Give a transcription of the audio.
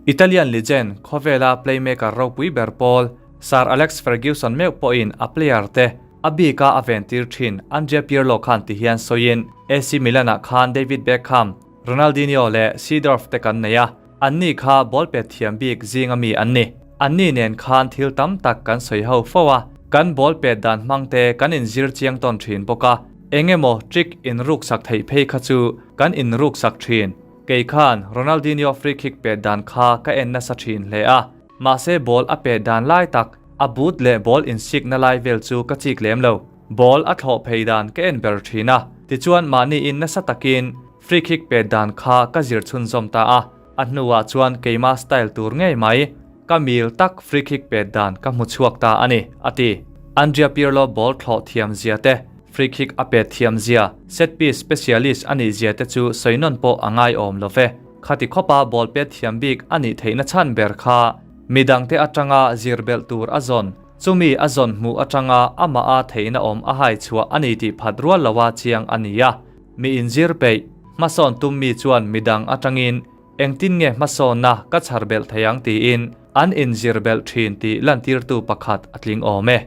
Italian legend, khawvela playmaker ropui ber pawl Sir Alex Ferguson meuh pawhin a player te a bika a ventir thin Andrea Pirlo khan ti hian sawiin AC Milan-ah khan David Beckham, Ronaldinho leh Seedorf te kan nei a, anni kha ball pet thiam bik zinga mi an ni. Anni nen khan thil tam tak kan sawi ho fo a, kan ball pet dan hmang te kan inzir chiang tawn thin bawk a, eng emaw trick inruksak theih phei kha chu kan inruksak thin. Kei khan Ronaldinho free kick pet dan kha ka en nasa thin hle a, mahse ball a pet dan lai tak, a boot leh ball insikna lai vel chu ka chik lem lo. Ball a thlawh phei dan ka en ber thin a, tichuan mahniin nasa takin free kick pet dan kha ka zir chhunzawm ta a, a hnuah chuan keima style tur ngei mai, ka mil tak free kick pet dan ka hmu chhuak ta a ni, a ti. Andrea Pirlo ball thlawh thiam zia te, free kick a pet thiam zia, set piece specialist a nih zia te chu sawi nawn pawh a ngaiawm lo ve. Khati khawpa ball pet thiam bik a nih theihna chhan ber kha midangte atanga zir belh tur a zawn. Chumi a zawn hmuh atanga amah a theihna awm a hai chhuah a ni tih phat rual loa chiang a ni a. Mi inzir peih, hmasawn tum mi chuan midang atangin engtin nge hmasawnna ka chhar belh thei ang tiin an inzir belh thin tih lantirtu pakhat a tling awm e.